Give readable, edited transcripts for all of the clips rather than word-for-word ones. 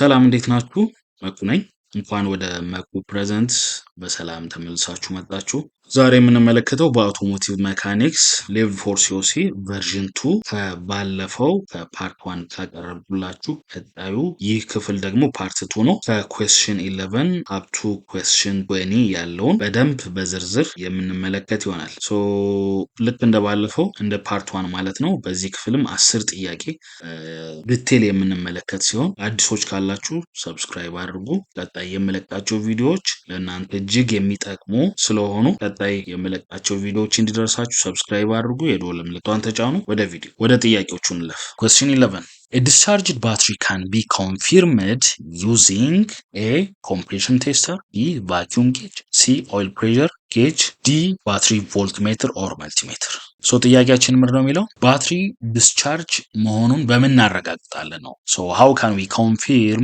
ሰላም፣ እንዴት ናችሁ? መኩ ነኝ። እንኳን ወደ መኩ Presents በሰላም ተመልሳችሁ መጣችሁ። ዛሬ የምንመለከተው በ automotive mechanics level 4 COC version 2 ከባለፈው ከ part 1 ካቀረብኩላችሁ ቀጣዩ ይህ ክፍል ደግሞ part 2 ነው። ከ question 11 up to question 20 ያለውን በደንብ በዝርዝር የምንመለከት ይሆናል። So ልክ እንደባለፈው እንደ part 1 ማለት ነው። በዚህ ክፍልም 10 ጥያቄ detail የምንመለከት ሲሆን አዲሶች ካላችሁ subscribe አድርጉ። ቀጣይ የምለቃቸው ቪዲዮዎች ለእናንተ እጅግ የሚጠቅሙ ስለሆኑ ቀጣይ የምለቃቸው ቪዲዮዎች እንዲደርሳችሁ subscribe አድርጉ፣ የደወል ምልክቷን ተጫኑ። ወደ ቪዲዮ ወደ ጥያቄዎቹ እንለፍ። Question 11. A discharged battery can be confirmed using A. Compression tester, B. Vacuum gauge, C. Oil pressure gauge, D. Battery voltmeter or multimeter. So ጥያቄያችን ምንድን ነው የሚለው? ባትሪ discharge መሆኑን በምን እናረጋግጣለን ነው። So how can we confirm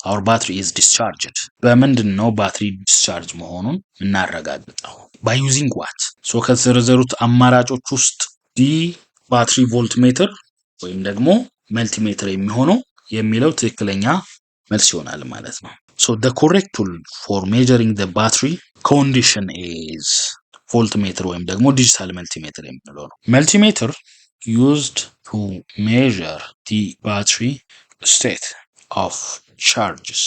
our battery is discharged? በምንድን ነው ባትሪ discharge መሆኑን እናረጋግጠው? By using what? So ከተዘረዘሩት አማራጮች ውስጥ D battery voltmeter ወይም ደግሞ multimeter የሚሆነው የሚለው ትክክለኛ መልስ ይሆናል ማለት ነው። So the correct tool for measuring the battery condition is voltmeter ወይም ደግሞ digital multimeter የምንለው ነው። Multimeter used to measure the battery state of charges.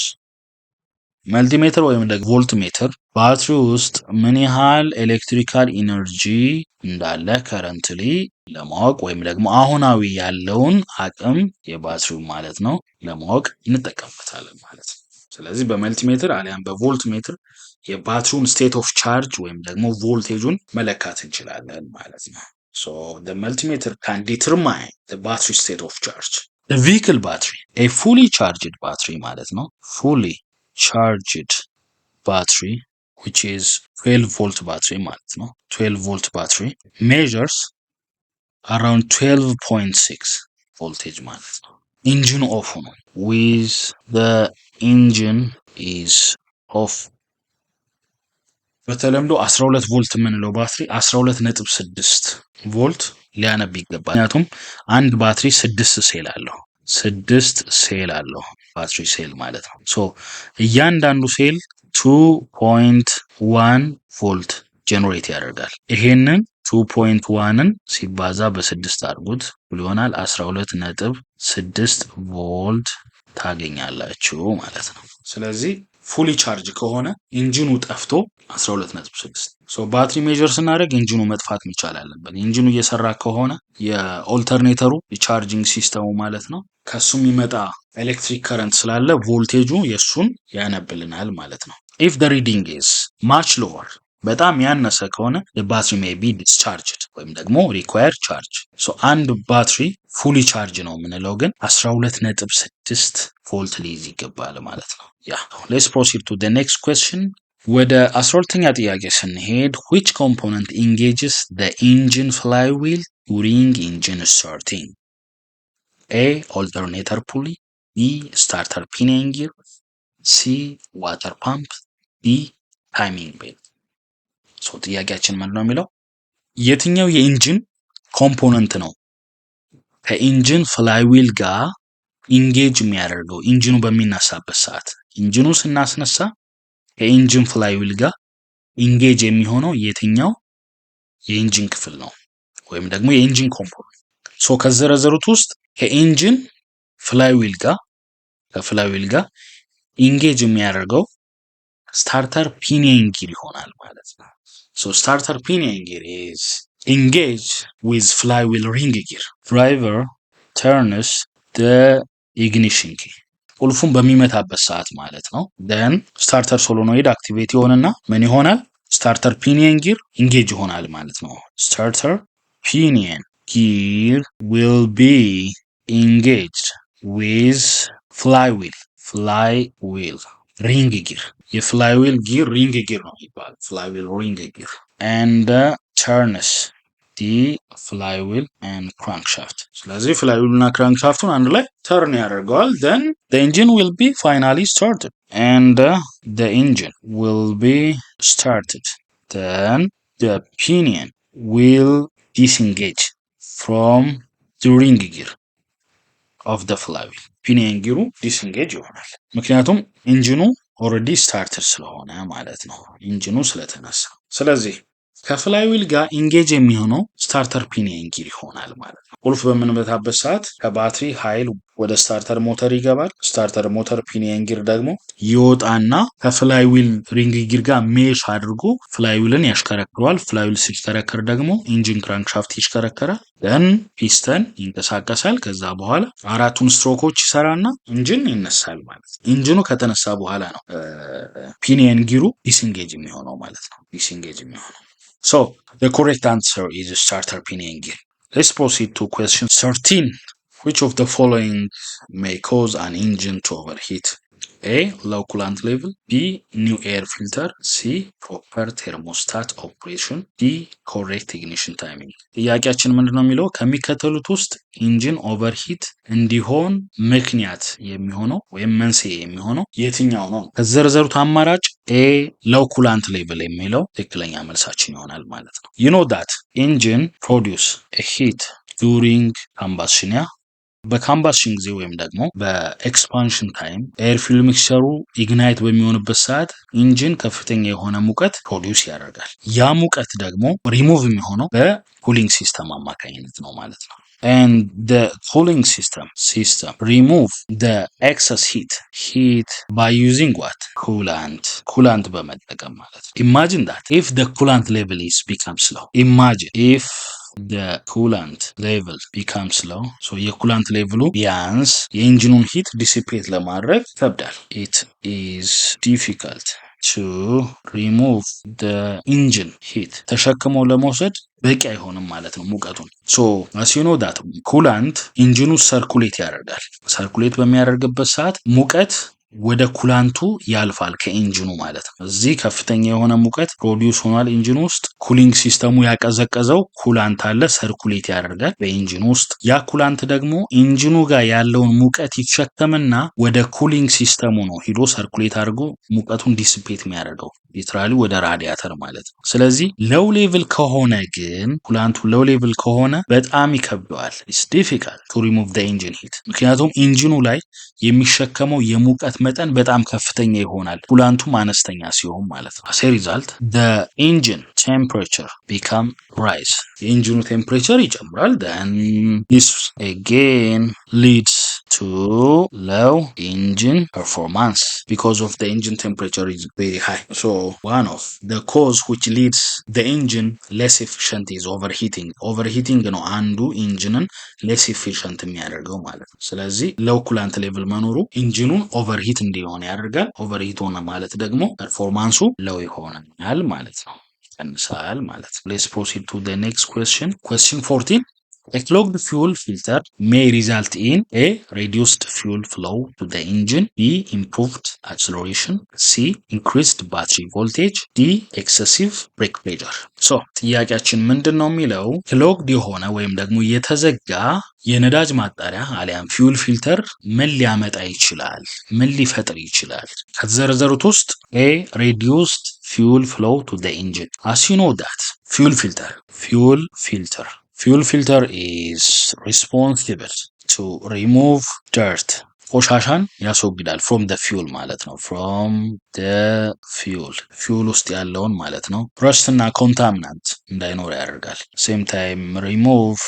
Multimeter ወይም ደግሞ voltmeter ባትሪ ውስጥ ምን ያህል electrical energy እንዳለ currently ለማወቅ ወይም ደግሞ አሁናዊ ያለውን አቅም የባትሪው ማለት ነው ለማወቅ እንጠቀምበታለን ማለት ነው። ስለዚህ በ multimeter አሊያም በ voltmeter የባትሪውን state of charge ወይም ደግሞ ቮልቴጁን መለካት እንችላለን ማለት ነው። So the multimeter can determine the battery state of charge. The vehicle battery, a fully charged battery ማለት ነው። Fully charged battery, which is 12 volt battery ማለት ነው። 12 volt battery measures around 12.6 ቮልቴጅ ማለት ነው። Engine ኑ off ነው። With the engine is off. በተለምዶ 12 ቮልት የምንለው ባትሪ 12.6 ቮልት ሊያነብ ይገባል። ምክንያቱም አንድ ባትሪ ስድስት ሴል አለው። ስድስት ሴል አለው፣ ባትሪ ሴል ማለት ነው። So እያንዳንዱ ሴል 2.1 volt generate ያደርጋል። ይሄንን 2.1ን ሲባዛ በስድስት አድርጉት ይሆናል 12.6 ቮልት ታገኛላችሁ ማለት ነው። ስለዚህ fully charge ከሆነ engine ኑ ጠፍቶ 12.6። So ባትሪ measure ስናደርግ engine ኑ መጥፋት መቻል አለበት። Engine ኑ እየሰራ ከሆነ የ alternator ሩ የ charging system ሙ ማለት ነው ከሱ የሚመጣ electric current ስላለ ቮልቴጁ የእሱን ያነብልናል ማለት ነው። If the reading is much lower፣ በጣም ያነሰ ከሆነ፣ battery may be discharged ወይም ደግሞ require charge። So አንድ ባትሪ fully charge ነው የምንለው ግን 12.6 ቮልት ሊይዝ ይገባል ማለት ነው። Yeah, let's proceed to the next question. ወደ 12ኛ ጥያቄ ስንሄድ፣ which component engages the engine flywheel during engine starting? A. Alternator pulley, B. Starter pinion gear, C. Water pump, D. Timing belt. So ጥያቄያችን ምንድን ነው የሚለው? የትኛው የ engine component ነው ከ engine flywheel ጋር engage የሚያደርገው engine ኑ በሚነሳበት ሰዓት? Engine ኑ ስናስነሳ ከ engine flywheel ጋር engage የሚሆነው የትኛው የ engine ክፍል ነው ወይም ደግሞ የ engine component? So ከዘረዘሩት ውስጥ ከ engine flywheel ጋር፣ ከ flywheel ጋር engage የሚያደርገው starter pinion gear ይሆናል ማለት ነው። So starter pinion gear is engage with flywheel ring gear. Driver turns the ignition key፣ ቁልፉን በሚመታበት ሰዓት ማለት ነው። Then starter solenoid activate ይሆንና ምን ይሆናል? Starter pinion gear engage ይሆናል ማለት ነው። Starter pinion gear will be engaged with flywheel ring gear። የ flywheel gear ring gear ነው የሚባለው። Flywheel ring gear and turns the flywheel and crankshaft። ስለዚህ flywheel እና crankshaft ቱን አንድ ላይ turn ያደርገዋል። Then the engine will be finally started and the engine will be started. Then the pinion will disengage from the ring gear of the flywheel። Pinion gear ኡ disengage ይሆናል። ምክንያቱም engine ኑ already started ስለሆነ ማለት ነው፣ engine ኑ ስለተነሳ። ስለዚህ ከ flywheel ጋር engage የሚሆነው starter pinion gear ይሆናል ማለት ነው። ቁልፍ በምንመታበት ሰዓት ከባትሪ ኃይል ወደ starter motor ይገባል። Starter motor pinion gear ደግሞ ይወጣና ከ flywheel ring gear ጋር mesh አድርጎ flywheel ን ያሽከረክረዋል። Flywheel ሲሽከረከር ደግሞ engine crankshaft ይሽከረከራል። Then piston ይንቀሳቀሳል። ከዛ በኋላ አራቱን ስትሮኮች ይሰራና engine ይነሳል ማለት ነው። Engine ኑ ከተነሳ በኋላ ነው pinion gear ኡ disengage የሚሆነው ማለት ነው። Disengage የሚሆነው። So the correct answer is starter pinion gear. Let's proceed to question 13. Which of the following may cause an engine to overheat? A. Low coolant level. B. New air filter. C. Proper thermostat operation. D. Correct ignition timing. ጥያቄያችን ምንድን ነው የሚለው? ከሚከተሉት ውስጥ engine overheat እንዲሆን ምክንያት የሚሆነው ወይም መንስኤ የሚሆነው የትኛው ነው? ከተዘረዘሩት አማራጭ A, low coolant level የሚለው ትክክለኛ መልሳችን ይሆናል ማለት ነው። You know that engine produce heat during combustion። ያ በ combustion ጊዜ ወይም ደግሞ በ expansion time air fuel mixture ኡ ignite በሚሆንበት ሰዓት engine ከፍተኛ የሆነ ሙቀት produce ያደርጋል። ያ ሙቀት ደግሞ ሪሙቭ የሚሆነው በ cooling system አማካኝነት ነው ማለት ነው። And the cooling system remove the excess heat by using what? Coolant. Coolant በመጠቀም ማለት ነው። Imagine that if the coolant level is becomes low. Imagine if the coolant level becomes low. So የ coolant level ኡ ቢያንስ የ engine ኑን heat dissipate ለማድረግ ይከብዳል። It is difficult to remove the engine heat። ተሸክሞ ለመውሰድ በቂ አይሆንም ማለት ነው ሙቀቱን። So as you know that coolant engine ኑ circulate ያደርጋል። Circulate በሚያደርግበት ሰዓት ሙቀት ወደ coolant ኡ ያልፋል ከ engine ኑ ማለት ነው። እዚህ ከፍተኛ የሆነ ሙቀት produce ሆኗል engine ኑ ውስጥ። Cooling system ኡ ያቀዘቀዘው coolant አለ፣ circulate ያደርጋል በ engine ኑ ውስጥ። ያ coolant ደግሞ engine ኑ ጋር ያለውን ሙቀት ይሸከምና ወደ cooling system ኡ ነው ሂዶ circulate አድርጎ ሙቀቱን dissipate የሚያደርገው፣ literally ወደ ራዲያተር ማለት ነው። ስለዚህ low level ከሆነ ግን፣ coolant ኡ low level ከሆነ በጣም ይከብደዋል። ኢትስ ዲፊካልት ቱ ሪሙቭ ዘ ኢንጂን ሂት። ምክንያቱም engine ኑ ላይ የሚሸከመው የሙቀት መጠን በጣም ከፍተኛ ይሆናል፣ coolant ኡም አነስተኛ ሲሆን ማለት ነው። As result, the engine temperature become rise። የ engine ኑ temperature ይጨምራል። Then this again leads to low engine performance because of the engine temperature is very high. So one of the cause which leads the engine less efficient is overheating. Overheating ነው አንዱ engine ን less efficient የሚያደርገው ማለት ነው። ስለዚህ low coolant level መኖሩ engine ኑን overheat እንዲሆን ያደርጋል። Overheat ሆነ ማለት ደግሞ performance ኡ low ይሆናል ማለት ነው፣ ይቀንሳል ማለት ነው። Let's proceed to the next question. Question 14. A clogged fuel filter may result in A. Reduced fuel flow to the engine. B. Improved acceleration. C. Increased battery voltage. D. Excessive brake pressure. So ጥያቄያችን ምንድን ነው የሚለው? Clogged የሆነ ወይም ደግሞ የተዘጋ የነዳጅ ማጣሪያ አሊያም fuel filter ምን ሊያመጣ ይችላል? ምን ሊፈጥር ይችላል? ከተዘረዘሩት ውስጥ A, reduced fuel flow to the engine. As you know that fuel filter is responsible to remove dirt፣ ቆሻሻን ያስወግዳል፣ from the fuel ማለት ነው። From the fuel፣ fuel ውስጥ ያለውን ማለት ነው። Rust እና contaminant እንዳይኖር ያደርጋል። ሴም ታይም ሪሙቭ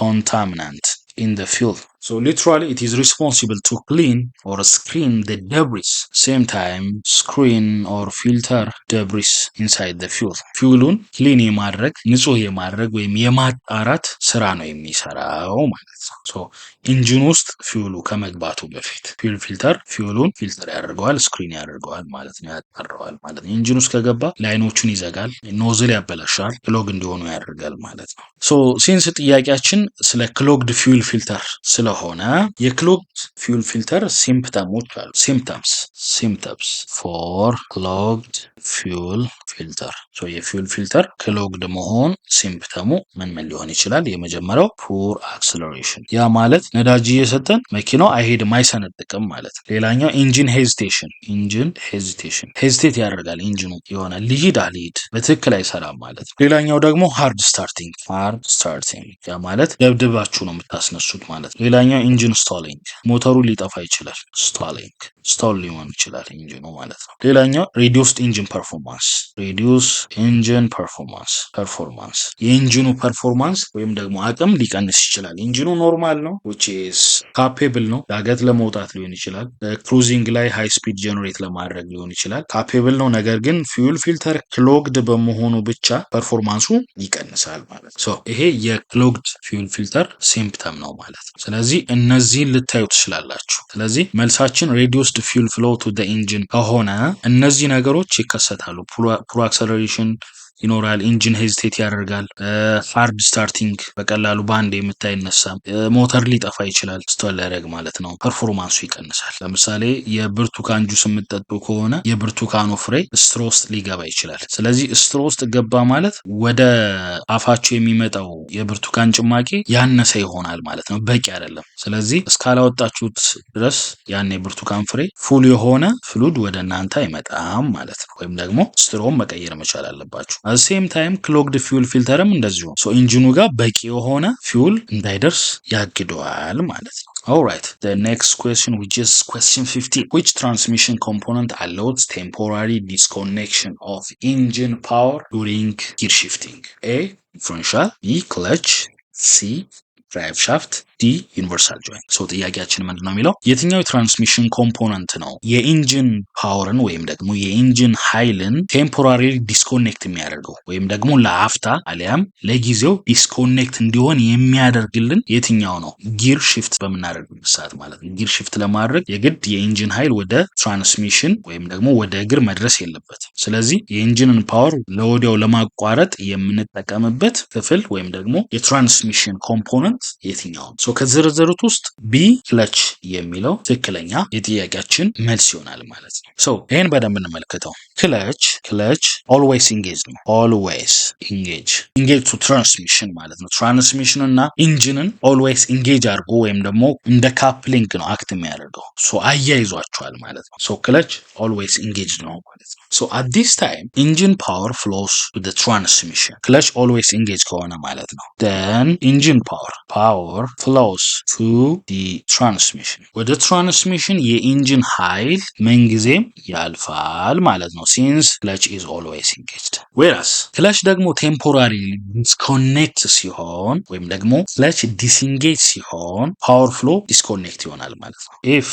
contaminant in the fuel. So literally it is responsible to clean or screen the debris. Same time screen or filter debris inside the fuel. Fuel ኡን clean የማድረግ፣ ንጹህ የማድረግ ወይም የማጣራት ስራ ነው የሚሰራው ማለት ነው። So engine ውስጥ fuel ኡ ከመግባቱ በፊት fuel filter fuel ኡን filter ያደርገዋል፣ screen ያደርገዋል ማለት ነው፣ ያጣራዋል ማለት ነው። Engine ውስጥ ከገባ line ኦቹን ይዘጋል፣ nozzle ያበላሻል፣ clog እንዲሆኑ ያደርጋል ማለት ነው። So since ጥያቄያችን ስለ clogged fuel filter ስለሆነ የ clogged fuel filter symptom ኦች አሉ። Symptoms for clogged fuel filter። የ fuel filter clogged መሆን symptom ኡ ምን ምን ሊሆን ይችላል? የመጀመሪያው poor acceleration፣ ያ ማለት ነዳጅ እየሰጠን መኪናው አይሄድም፣ አይሰነጥቅም ማለት ነው። ሌላኛው engine hesitation። Engine hesitation፣ hesitate ያደርጋል engine ኑ፣ የሆነ ልሂድ አልሂድ፣ በትክክል አይሰራም ማለት ነው። ሌላኛው ደግሞ hard starting። Hard starting ያ ማለት ደብድባችሁ ነው የምታስነሱት ማለት ነው። ሌላኛው ሌላኛው engine stalling፣ ሞተሩ ሊጠፋ ይችላል። Stalling፣ stall ሊሆን ይችላል engine ኑ ማለት ነው። ሌላኛው reduced engine performance፣ reduce engine performance፣ የ engine ኑ performance ወይም ደግሞ አቅም ሊቀንስ ይችላል። Engine ኑ normal ነው፣ which is capable ነው። ዳገት ለመውጣት ሊሆን ይችላል። Cruising ላይ high speed generate ለማድረግ ሊሆን ይችላል። Capable ነው። ነገር ግን fuel filter clogged በመሆኑ ብቻ performance ኡ ይቀንሳል ማለት ነው። ይሄ የ clogged fuel filter symptom ነው ማለት ነው። ስለዚህ እነዚህን ልታዩ ትችላላችሁ። ስለዚህ መልሳችን reduced fuel flow to engine ከሆነ እነዚህ ነገሮች ይከሰታሉ። Poor acceleration ይኖራል። Engine hesitate ያደርጋል። Hard starting፣ በቀላሉ በአንድ የምታይነሳም፣ ሞተር ሊጠፋ ይችላል። Stall ሊያደርግ ማለት ነው። Performance ኡ ይቀንሳል። ለምሳሌ የብርቱካን ጁስ የምትጠጡ ከሆነ የብርቱካኑ ፍሬ straw ውስጥ ሊገባ ይችላል። ስለዚህ straw ውስጥ ገባ ማለት ወደ አፋችሁ የሚመጣው የብርቱካን ጭማቂ ያነሰ ይሆናል ማለት ነው። በቂ አይደለም። ስለዚህ እስካላወጣችሁት ድረስ ያን የብርቱካን ፍሬ full የሆነ fluid ወደ እናንተ አይመጣም ማለት ነው። ወይም ደግሞ straw ውን መቀየር መቻል አለባችሁ። Same time clogged fuel filter ም እንደዚሁ so engine ኑ ጋር በቂ የሆነ fuel እንዳይደርስ ያግደዋል ማለት ነው። Alright, the next question, which is question 15. Which transmission component allows temporary disconnection of engine power during gear shifting? A. Differential, B. Clutch, C. Drive shaft, D. Universal joint። So ጥያቄያችን ምንድን ነው የሚለው፣ የትኛው የ transmission component ነው የ engine power ን ወይም ደግሞ የ engine ኃይልን temporary disconnect የሚያደርገው ወይም ደግሞ ለአፍታ አሊያም ለጊዜው disconnect እንዲሆን የሚያደርግልን የትኛው ነው? Gear shift በምናደርግበት ሰዓት ማለት ነው። Gear shift ለማድረግ የግድ የ engine ኃይል ወደ transmission ወይም ደግሞ ወደ እግር መድረስ የለበትም። ስለዚህ የ engine ን power ለወዲያው ለማቋረጥ የምንጠቀምበት ክፍል ወይም ደግሞ የ transmission component የትኛው ነው? So ከተዘረዘሩት ውስጥ B clutch የሚለው ትክክለኛ የጥያቄያችን መልስ ይሆናል ማለት ነው። So ይህን በደንብ እንመልከተው። Clutch always engage ነው። Always engage to transmission ማለት ነው። Transmission እና engine ን always engage አድርጎ ወይም ደግሞ እንደ coupling ነው act የሚያደርገው፣ so አያይዟቸዋል ማለት ነው። So clutch always engage ነው ማለት ነው። So at this time engine power flows to transmission፣ clutch always engage ከሆነ ማለት ነው። Then engine power flows to the transmission፣ ወደ transmission የ engine ኃይል ምንጊዜም ያልፋል ማለት ነው። Since clutch is always engaged። Whereas clutch ደግሞ temporary disconnect ሲሆን ወይም ደግሞ clutch disengage ሲሆን power flow disconnect ይሆናል ማለት ነው። If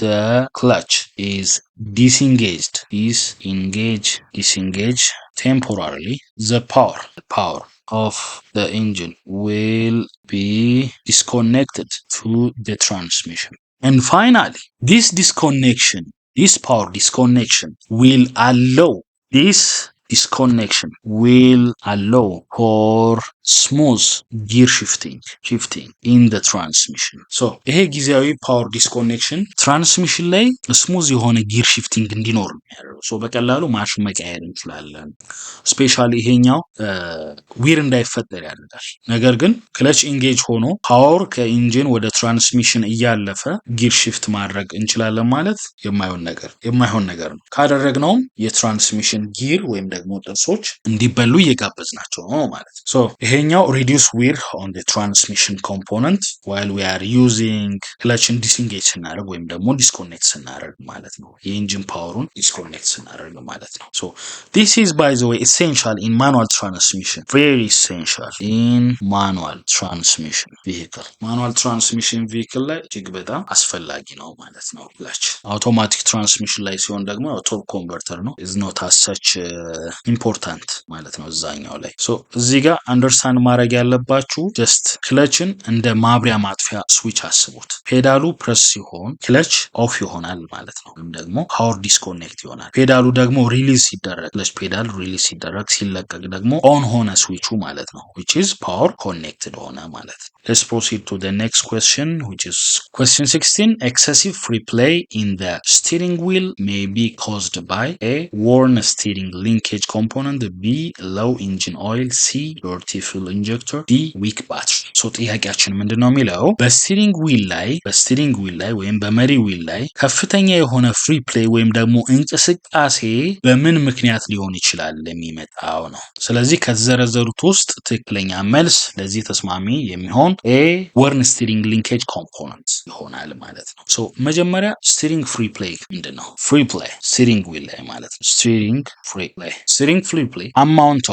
the clutch is disengaged, disengage temporarily, the power of the engine will be disconnected to the transmission. And finally, this power disconnection will allow, this disconnection will allow for smooth gear shifting in the transmission. So ይሄ ጊዜያዊ power disconnection transmission ላይ smooth የሆነ gear shifting እንዲኖር ነው የሚያደርገው። So በቀላሉ ማርሽ መቀየር እንችላለን። Specially ይሄኛው wear እንዳይፈጠር ያደርጋል። ነገር ግን clutch engage ሆኖ power ከ engine ወደ transmission እያለፈ gear shift ማድረግ እንችላለን ማለት የማይሆን ነገር ነው። ካደረግነውም የ transmission gear ወይም ደግሞ ጥርሶች እንዲበሉ እየጋበዝናቸው ነው ማለት ነው። So ይሄኛው reduce wear on transmission component while we are using clutch ን disengage ስናደርግ ወይም ደግሞ disconnect ስናደርግ ማለት ነው። የ engine power ኡን disconnect ስናደርግ ማለት ነው። So this is, by the way, essential in manual transmission, very essential in manual transmission vehicle። Manual transmission vehicle ላይ እጅግ በጣም አስፈላጊ ነው ማለት ነው clutch። Automatic transmission ላይ ሲሆን ደግሞ torque converter ነው፣ is not as such important ማለት ነው እዛኛው ላይ። So እዚህ ጋር understand ማድረግ ያለባችሁ just clutch ን እንደ ማብሪያ ማጥፊያ switch አስቡት። Pedal ኡ press ሲሆን clutch off ይሆናል ማለት ነው፣ ወይም ደግሞ power disconnect ይሆናል። ፔዳሉ ደግሞ release ሲደረግ፣ clutch pedal release ሲደረግ፣ ሲለቀቅ ደግሞ on ሆነ switch ኡ ማለት ነው፣ which is power connected ሆነ ማለት ነው። Let's proceed to the next question, which is question 16. Excessive free play in the steering wheel may be caused by A. Worn steering linkage component, B. Low engine oil, C. Dirty fuel injector, D. Weak battery. So So ጥያቄያችን ምንድን ነው የሚለው በ steering wheel ላይ ወይም በመሪ wheel ላይ ከፍተኛ የሆነ free play ወይም ደግሞ እንቅስቃሴ በምን ምክንያት ሊሆን ይችላል የሚመጣው ነው። ስለዚህ ከተዘረዘሩት ውስጥ ትክክለኛ መልስ ለዚህ ተስማሚ የሚሆን A, worn steering linkage component ይሆናል ማለት ነው። So መጀመሪያ steering free play ምንድን ነው? Free play steering wheel ላይ ማለት ነው። Steering free play amount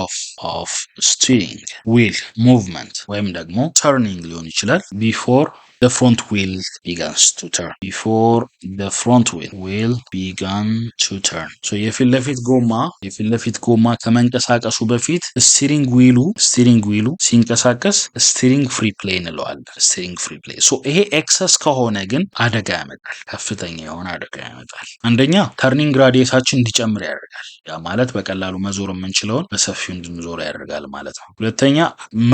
of steering wheel movement ወይም ደግሞ turning ሊሆን ይችላል before the front wheel begins to turn, before the front wheel began to turn. So የፊት ለፊት ጎማ ከመንቀሳቀሱ በፊት steering wheel ኡ ሲንቀሳቀስ steering free play እንለዋለን። Steering free play, so ይሄ excess ከሆነ ግን አደጋ ያመጣል። ከፍተኛ የሆነ አደጋ ያመጣል። አንደኛ turning radius ኣችን እንዲጨምር ያደርጋል። ያ ማለት በቀላሉ መዞር የምንችለውን በሰፊው እንድንዞር ያደርጋል ማለት ነው። ሁለተኛ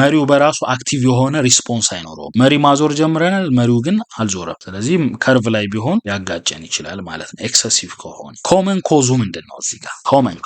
መሪው በራሱ active የሆነ response አይኖረውም። መሪ ማዞር ጀምረናል፣ መሪው ግን አልዞረም። ስለዚህ curve ላይ ቢሆን ሊያጋጨን ይችላል ማለት ነው excessive ከሆነ። Common cause ኡ ምንድን ነው? እዚህ ጋር common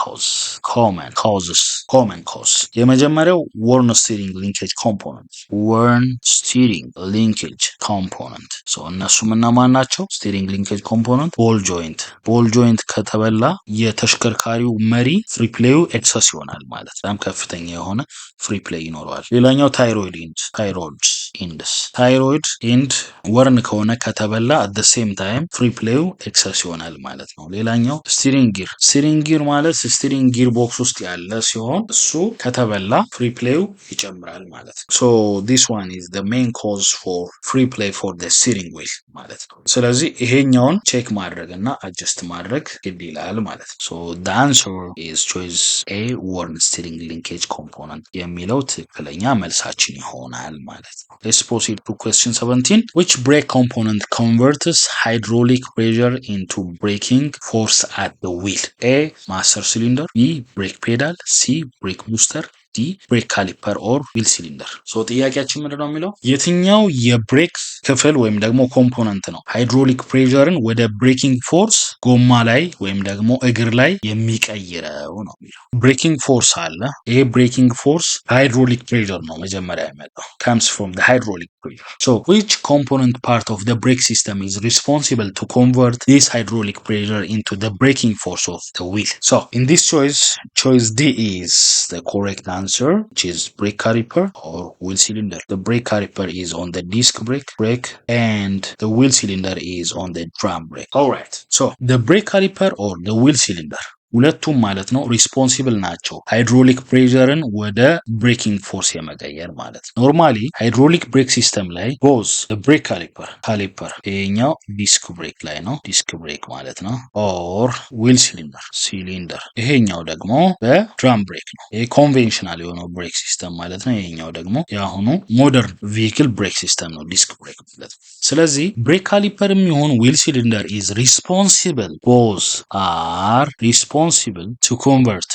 cause የመጀመሪያው worn steering linkage component, worn steering linkage component። እነሱም እነማን ናቸው? Steering linkage component ball joint፣ ball joint ከተበላ የተሽከርካሪው መሪ free play ኡ excess ይሆናል ማለት በጣም ከፍተኛ የሆነ free play ይኖረዋል። ሌላኛው tie rod end, tie rod ends, tie rod end worn ከሆነ ከተበላ at the same time free play ኡ excess ይሆናል ማለት ነው። ሌላኛው steering gear፣ steering gear ማለት steering gear box ውስጥ ያለ ሲሆን እሱ ከተበላ free play ኡ ይጨምራል ማለት ነው። So this one is the main cause for free play for the steering wheel ማለት ነው። ስለዚህ ይሄኛውን check ማድረግ እና adjust ማድረግ ግድ ይላል ማለት ነው። So the answer is choice A, worn steering linkage component የሚለው ትክክለኛ መልሳችን ይሆናል ማለት ነው። Let's proceed to question 17. Which brake component converts hydraulic pressure into braking force at the wheel? A, master cylinder, B, brake pedal, C, brake booster, D, brake caliper or wheel cylinder። So ጥያቄያችን ምንድን ነው የሚለው የትኛው የ brake ክፍል ወይም ደግሞ component ነው hydraulic pressure ን ወደ braking force ጎማ ላይ ወይም ደግሞ እግር ላይ የሚቀይረው ነው የሚለው። Braking force አለ። ይሄ braking force hydraulic pressure ነው መጀመሪያ የመጣው፣ comes from the hydraulic pressure. So which component part of the brake system is responsible to convert this hydraulic pressure into the braking force of the wheel? So in this choice, choice D is the correct answer, which is brake caliper or wheel cylinder. The brake caliper is on the disc brake and the wheel cylinder is on the drum brake. All right, so the brake caliper or the wheel cylinder ሁለቱም ማለት ነው responsible ናቸው hydraulic pressure ን ወደ braking force የመቀየር ማለት ነው። Normally hydraulic brake system ላይ both brake caliper ይሄኛው disc brake ላይ ነው፣ disc brake ማለት ነው። Or wheel cylinder ይሄኛው ደግሞ በ drum brake ነው። ይሄ conventional የሆነው brake system ማለት ነው። ይሄኛው ደግሞ የአሁኑ modern vehicle brake system ነው፣ disc brake ማለት ነው። ስለዚህ brake caliper የሚሆን wheel cylinder is responsible, both are responsible to convert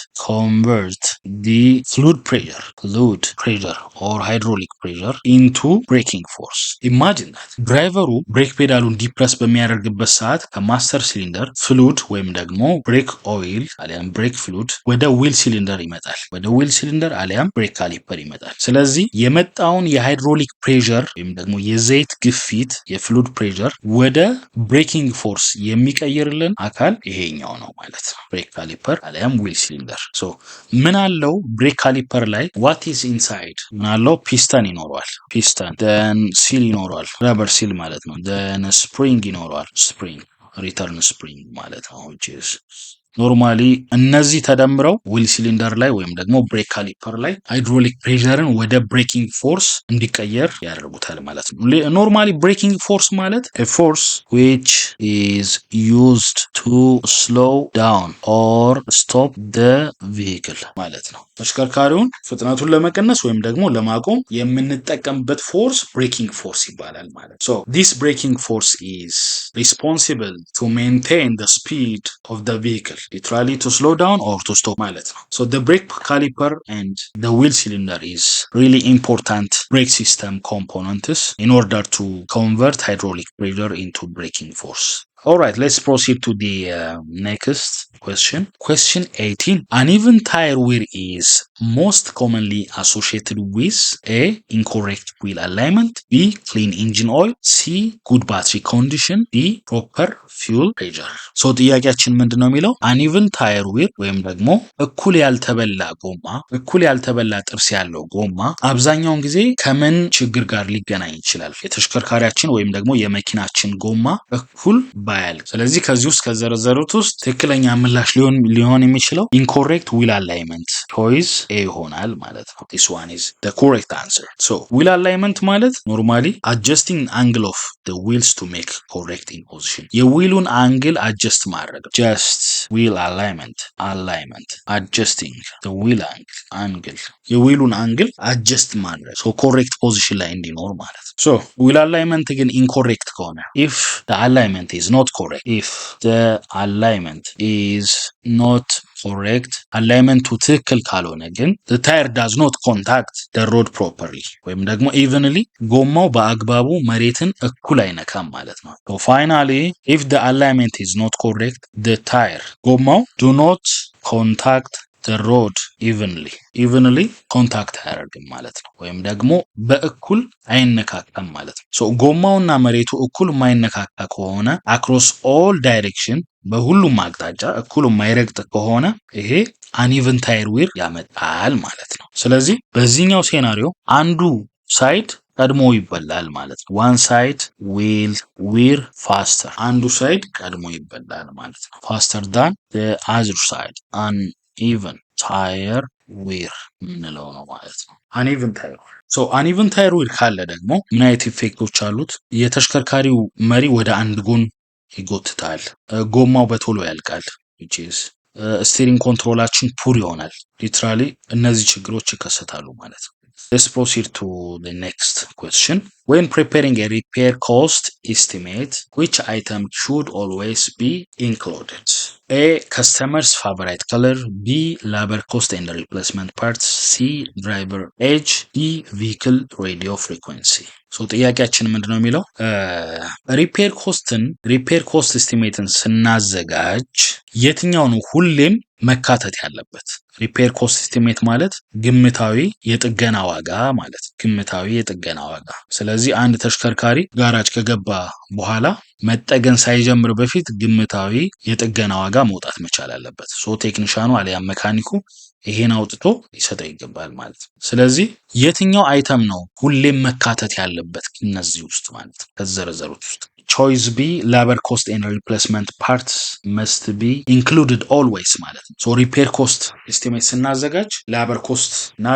the fluid pressure or hydraulic pressure into braking force. Imagine that driver ኡ brake pedal ኡን depress በሚያደርግበት ሰዓት ከ master cylinder fluid ወይም ደግሞ brake oil አሊያም brake fluid ወደ wheel cylinder ይመጣል። ወደ wheel cylinder አሊያም brake caliper ይመጣል። ስለዚህ የመጣውን የ hydraulic pressure ወይም ደግሞ የዘይት ግፊት የ fluid pressure ወደ braking force የሚቀይርልን አካል ይሄኛው ነው ማለት ነው። Brake caliper አሊያም wheel cylinder። So ምን አለው brake caliper ላይ? What is inside? ምን አለው? ፒስተን ይኖረዋል። Piston, then seal ይኖረዋል፣ rubber seal ማለት ነው። Then spring ይኖረዋል፣ spring, return spring ማለት ነው። Which is normally እነዚህ ተደምረው wheel cylinder ላይ ወይም ደግሞ brake caliper ላይ hydraulic pressure ን ወደ braking force እንዲቀየር ያደርጉታል ማለት ነው። Normally braking force ማለት force which is used to slow down or stop the vehicle ማለት ነው። ተሽከርካሪውን ፍጥነቱን ለመቀነስ ወይም ደግሞ ለማቆም የምንጠቀምበት force braking force ይባላል ማለት ነው። So this braking force is responsible to maintain the speed of the vehicle, literally to slow down or to stop ማለት ነው። So the brake caliper and the wheel cylinder is really important brake system components in order to convert hydraulic pressure into braking force. Alright, let's proceed to the next question. Question 18. Uneven tire wear is most commonly associated with A. Incorrect wheel alignment, B. Clean engine oil, C. Good battery condition, D. Proper fuel pressure. So ጥያቄያችን ምንድን ነው የሚለው? Uneven tire wear ወይም ደግሞ እኩል ያልተበላ ጎማ፣ እኩል ያልተበላ ጥርስ ያለው ጎማ አብዛኛውን ጊዜ ከምን ችግር ጋር ሊገናኝ ይችላል? የተሽከርካሪያችን ወይም ደግሞ የመኪናችን ጎማ እኩል ባያልቅ። ስለዚህ ከዚህ ውስጥ ከዘረዘሩት ውስጥ ትክክለኛ ምላሽ ሊሆን የሚችለው incorrect wheel alignment፣ choice A ይሆናል ማለት ነው። This one is the correct answer. So wheel alignment ማለት normally adjusting angle of the wheels to make correct in position፣ የ wheel ኡን angle adjust ማድረግ። Just wheel alignment, adjusting the wheel angle፣ የ wheel ኡን angle adjust ማድረግ so correct position ላይ እንዲኖር ማለት ነው። So wheel alignment ግን incorrect ከሆነ፣ if the alignment is not correct, if the alignment is not correct፣ alignment ኡ ትክክል ካልሆነ ግን the tire does not contact the road properly ወይም ደግሞ evenly፣ ጎማው በአግባቡ መሬትን እኩል አይነካም ማለት ነው። So finally, if the alignment is not correct, the tire፣ ጎማው do not contact the road evenly፣ evenly contact አያደርግም ማለት ነው። ወይም ደግሞ በእኩል አይነካካም ማለት ነው። So ጎማውና መሬቱ እኩል የማይነካካ ከሆነ፣ across all direction፣ በሁሉም አቅጣጫ እኩል የማይረግጥ ከሆነ ይሄ uneven tire wear ያመጣል ማለት ነው። ስለዚህ በዚህኛው scenario አንዱ side ቀድሞ ይበላል ማለት ነው። One side will wear faster፣ አንዱ side ቀድሞ ይበላል ማለት ነው። Faster than other side፣ uneven tire wear የምንለው ነው ማለት ነው። Uneven tire፣ so uneven tire wear ካለ ደግሞ ምን አይነት effect ኦች አሉት? የተሽከርካሪው መሪ ወደ አንድ ጎን ይጎትታል። ጎማው በቶሎ ያልቃል። Which is steering control ኣችን poor ይሆናል። Literally እነዚህ ችግሮች ይከሰታሉ ማለት ነው። Let's proceed to the next question. When preparing a repair cost estimate, which item should always be included? A. Customer's favorite color. B. Labor cost and replacement parts. C. Driver age. D. Vehicle radio frequency. So ጥያቄያችን ምንድን ነው የሚለው? Repair cost estimate ን ስናዘጋጅ የትኛው ነው ሁሌም መካተት ያለበት? Repair cost estimate ማለት ግምታዊ የጥገና ዋጋ ማለት፣ ግምታዊ የጥገና ዋጋ። ስለዚህ አንድ ተሽከርካሪ ጋራጅ ከገባ በኋላ መጠገን ሳይጀምር በፊት ግምታዊ የጥገና ዋጋ መውጣት መቻል አለበት። So ቴክኒሻኑ አሊያም መካኒኩ ይሄን አውጥቶ ሊሰጠው ይገባል ማለት ነው። ስለዚህ የትኛው item ነው ሁሌም መካተት ያለበት እነዚህ ውስጥ ማለት ነው፣ ከተዘረዘሩት ውስጥ? Choice B, labor cost and replacement parts must be included always ማለት ነው። So repair cost estimate ስናዘጋጅ labor cost እና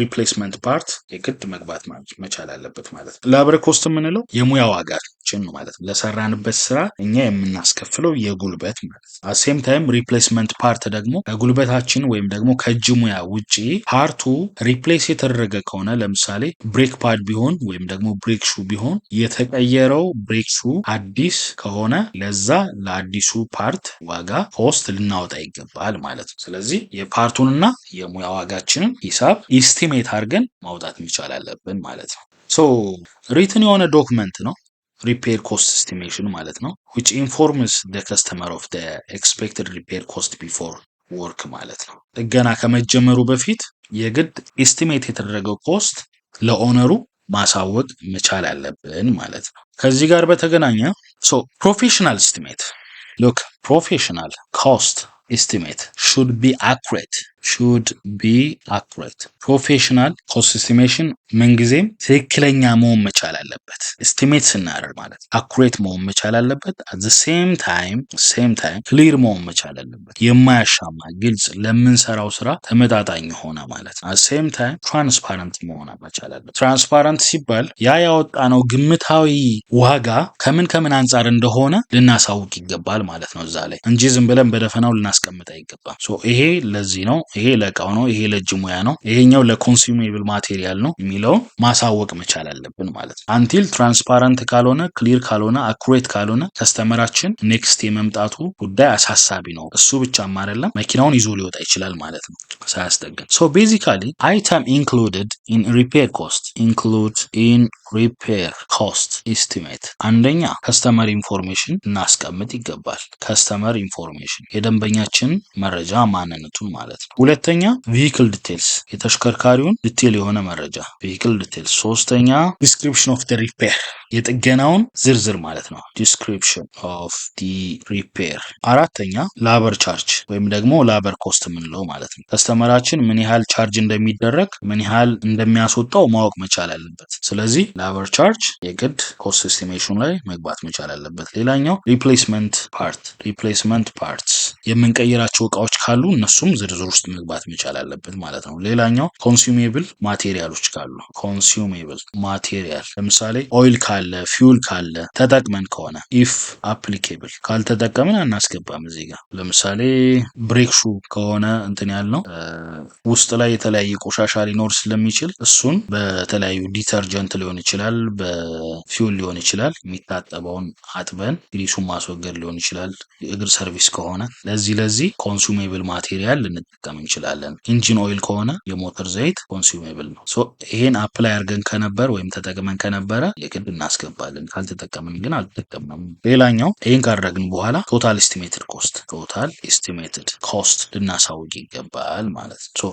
replacement part የግድ መግባት መቻል አለበት ማለት ነው። Labor cost የምንለው የሙያ ዋጋችን ነው ማለት ነው። ለሰራንበት ስራ እኛ የምናስከፍለው የጉልበት ማለት ነው። Same time, replacement part ደግሞ ከጉልበታችን ወይም ደግሞ ከእጅ ሙያ ውጪ part ኡ replace የተደረገ ከሆነ፣ ለምሳሌ brake pad ቢሆን ወይም ደግሞ brake shoe ቢሆን፣ የተቀየረው brake shoe አዲስ ከሆነ ለዛ ለአዲሱ part ዋጋ cost ልናወጣ ይገባል ማለት ነው። ስለዚህ የ part ኡንና የሙያ ዋጋችንን ሂሳብ estimate አድርገን ማውጣት መቻል አለብን ማለት ነው። So written የሆነ document ነው repair cost estimation ማለት ነው፣ which informs the customer of the expected repair cost before work ማለት ነው። ጥገና ከመጀመሩ በፊት የግድ estimate የተደረገው cost ለ owner ኡ ማሳወቅ መቻል አለብን ማለት ነው። ከዚህ ጋር በተገናኘ so professional estimate, look, professional cost estimate should be accurate, should be accurate። Professional cost estimation ምንጊዜም ትክክለኛ መሆን መቻል አለበት። Estimate ስናደርግ ማለት accurate መሆን መቻል አለበት። At the same time clear መሆን መቻል አለበት። የማያሻማ፣ ግልጽ፣ ለምንሰራው ስራ ተመጣጣኝ የሆነ ማለት ነው። At same time transparent መሆን መቻል አለበት። Transparent ሲባል ያ ያወጣነው ግምታዊ ዋጋ ከምን ከምን አንጻር እንደሆነ ልናሳውቅ ይገባል ማለት ነው እዛ ላይ እንጂ ዝም ብለን በደፈናው ልናስቀምጥ አይገባም። So ይሄ ለዚህ ነው። ይሄ ለእቃው ነው፣ ይሄ ለእጅ ሙያ ነው፣ ይሄኛው ለ consumable material ነው የሚለውን ማሳወቅ መቻል አለብን ማለት ነው። Until transparent ካልሆነ፣ clear ካልሆነ፣ accurate ካልሆነ customer ኣችን next የመምጣቱ ጉዳይ አሳሳቢ ነው። እሱ ብቻም አይደለም፣ መኪናውን ይዞ ሊወጣ ይችላል ማለት ነው ሳያስጠግን። So basically, item included in repair cost, include in repair cost estimate፣ አንደኛ customer information እናስቀምጥ ይገባል። Customer information የደንበኛችን መረጃ ማንነቱን ማለት ነው። ሁለተኛ vehicle details፣ የተሽከርካሪውን detail የሆነ መረጃ vehicle details። ሶስተኛ description of the repair፣ የጥገናውን ዝርዝር ማለት ነው። Description of the repair። አራተኛ labor charge ወይም ደግሞ labor cost የምንለው ማለት ነው። Customer ኣችን ምን ያህል charge እንደሚደረግ፣ ምን ያህል እንደሚያስወጣው ማወቅ መቻል አለበት። ስለዚህ labor charge የግድ cost estimation ላይ መግባት መቻል አለበት። ሌላኛው replacement part, replacement parts፣ የምንቀይራቸው እቃዎች ካሉ እነሱም ዝርዝር ውስጥ መግባት መቻል አለበት ማለት ነው። ሌላኛው consumable material ኦች ካሉ፣ consumable material ለምሳሌ oil ካለ፣ fuel ካለ፣ ተጠቅመን ከሆነ if applicable፣ ካልተጠቀምን አናስገባም። እዚህ ጋር ለምሳሌ brake shoe ከሆነ እንትን ያልነው ውስጥ ላይ የተለያየ ቆሻሻ ሊኖር ስለሚችል እሱን በተለያዩ detergent ሊሆን ይችላል፣ በ fuel ሊሆን ይችላል። የሚታጠበውን አጥበን grease ኡን ማስወገድ ሊሆን ይችላል። የእግር service ከሆነ ለዚህ consumable material ልንጠቀም እንችላለን። Engine oil ከሆነ የሞተር ዘይት consumable ነው። So ይሄን apply አድርገን ከነበር ወይም ተጠቅመን ከነበረ የግድ እናስገባለን። ካልተጠቀምን ግን አልተጠቀምንም። ሌላኛው ይህን ካደረግን በኋላ total estimated cost, total estimated cost ልናሳውቅ ይገባል ማለት ነው።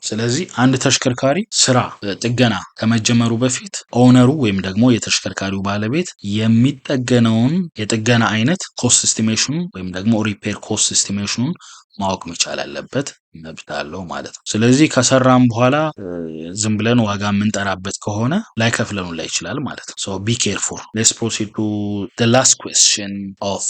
ስለዚህ አንድ ተሽከርካሪ ስራ ጥገና ከመጀመሩ በፊት owner ኡ ወይም ደግሞ የተሽከርካሪው ባለቤት የሚጠገነውን የጥገና አይነት cost estimation ኑን ወይም ደግሞ repair cost estimation ኑን ማወቅ መቻል አለበት፣ መብት አለው ማለት ነው። ስለዚህ ከሰራም በኋላ ዝም ብለን ዋጋ የምንጠራበት ከሆነ ላይከፍለን ላይ ይችላል ማለት ነው። So be careful. Let's proceed to the last question of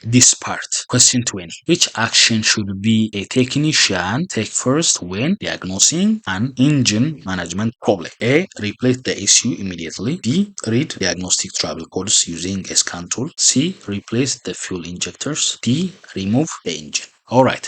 this part. Question 20: Which action should be a technician take first when diagnosing an engine management problem? A, replace the ECU immediately. B, read diagnostic trouble codes using a scan tool. C, replace the fuel injectors. D, remove the engine. Alright,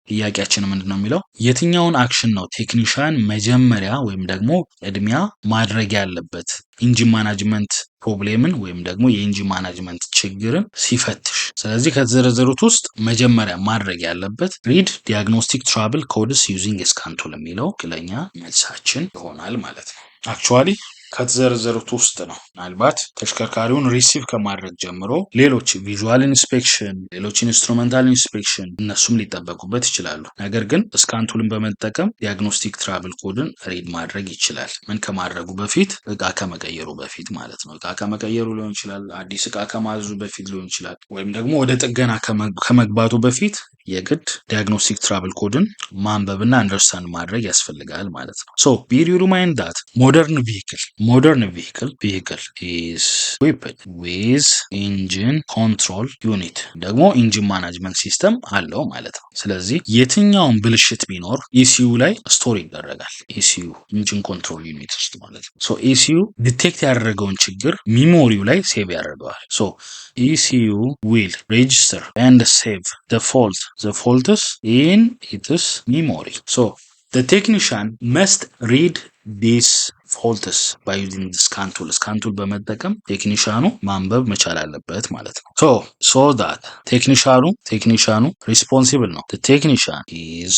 ጥያቄያችን ምንድን ነው የሚለው? የትኛውን action ነው technician መጀመሪያ ወይም ደግሞ ቅድሚያ ማድረግ ያለበት engine management problem ን ወይም ደግሞ የ engine management ችግርን ሲፈትሽ? ስለዚህ ከተዘረዘሩት ውስጥ መጀመሪያ ማድረግ ያለበት read diagnostic trouble codes using scan tool የሚለው ትክክለኛ መልሳችን ይሆናል ማለት ነው። Actually ከተዘረዘሩት ውስጥ ነው። ምናልባት ተሽከርካሪውን receive ከማድረግ ጀምሮ ሌሎች visual inspection፣ ሌሎች instrumental inspection እነሱም ሊጠበቁበት ይችላሉ። ነገር ግን scan tool ን በመጠቀም diagnostic trouble code ን read ማድረግ ይችላል። ምን ከማድረጉ በፊት? እቃ ከመቀየሩ በፊት ማለት ነው። እቃ ከመቀየሩ ሊሆን ይችላል፣ አዲስ እቃ ከማዘዙ በፊት ሊሆን ይችላል፣ ወይም ደግሞ ወደ ጥገና ከመግባቱ በፊት የግድ diagnostic trouble code ን ማንበብና understand ማድረግ ያስፈልጋል ማለት ነው። So bear in mind that modern vehicle is equipped with engine control unit፣ ደግሞ engine management system አለው ማለት ነው። ስለዚህ የትኛውን ብልሽት ቢኖር ECU ላይ store ይደረጋል። ECU engine control unit ውስጥ ማለት ነው። So ECU detect ያደረገውን ችግር memory ው ላይ save ያደርገዋል። So ECU will register and save the faults in its memory. So the technician must read these faults by using scan tool. Scan tool በመጠቀም technician ኑ ማንበብ መቻል አለበት ማለት ነው። So that technician ኑ responsible ነው። Technician is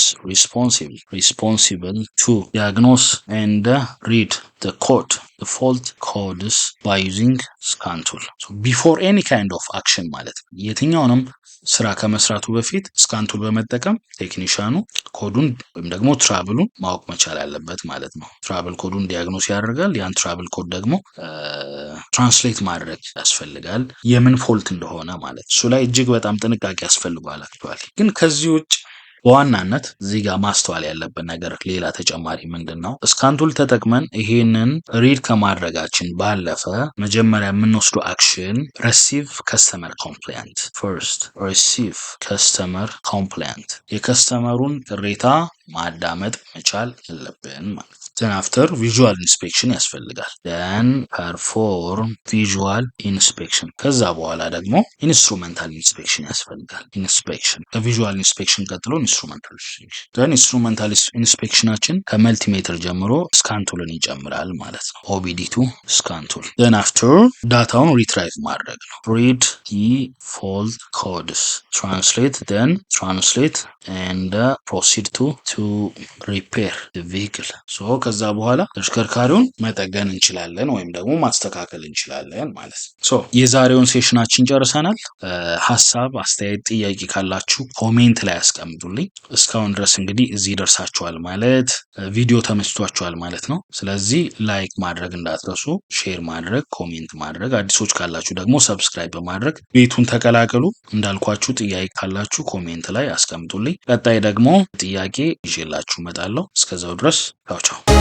responsible to diagnose and read the code, the fault codes by using scan tool. So before any kind of action ማለት ነው። የትኛውንም ስራ ከመስራቱ በፊት scan tool በመጠቀም technician ኑ ኮዱን ወይም ደግሞ trouble ኡን ማወቅ መቻል አለበት ማለት ነው። Trouble code ኡን diagnose ያደርጋል። ያን trouble code ደግሞ translate ማድረግ ያስፈልጋል፣ የምን fault እንደሆነ ማለት። እሱ ላይ እጅግ በጣም ጥንቃቄ ያስፈልገዋል። Actually ግን ከዚህ ውጭ በዋናነት እዚህ ጋር ማስተዋል ያለብን ነገር ሌላ ተጨማሪ ምንድን ነው? Scan tool ተጠቅመን ይሄንን read ከማድረጋችን ባለፈ መጀመሪያ የምንወስደው action receive customer complaint first. Receive customer complaint፣ የ customer ኡን ቅሬታ ማዳመጥ መቻል አለብን ማለት ነው። Then after visual inspection ያስፈልጋል። Then perform visual inspection። ከዛ በኋላ ደግሞ instrumental inspection ያስፈልጋል። Inspection ከ visual inspection ቀጥሎ instrumental inspection። Then instrumental inspection ኣችን ከ multimeter ጀምሮ scan tool ን ይጨምራል ማለት ነው። OBD2 scan tool። Then after data ውን retrieve ማድረግ ነው። Read the fault codes, translate, then translate and proceed to repair vehicle። So ከዛ በኋላ ተሽከርካሪውን መጠገን እንችላለን ወይም ደግሞ ማስተካከል እንችላለን ማለት ነው። So የዛሬውን session ኣችን ጨርሰናል። ሀሳብ፣ አስተያየት፣ ጥያቄ ካላችሁ comment ላይ አስቀምጡልኝ። እስካሁን ድረስ እንግዲህ እዚህ ደርሳችኋል ማለት ቪዲዮ ተመችቷችኋል ማለት ነው። ስለዚህ like ማድረግ እንዳትረሱ፣ share ማድረግ፣ comment ማድረግ፣ አዲሶች ካላችሁ ደግሞ subscribe በማድረግ ቤቱን ተቀላቀሉ። እንዳልኳችሁ ጥያቄ ካላችሁ comment ላይ አስቀምጡልኝ። ቀጣይ ደግሞ ጥያቄ ይዤላችሁ እመጣለሁ። እስከዛው ድረስ ቻው ቻው።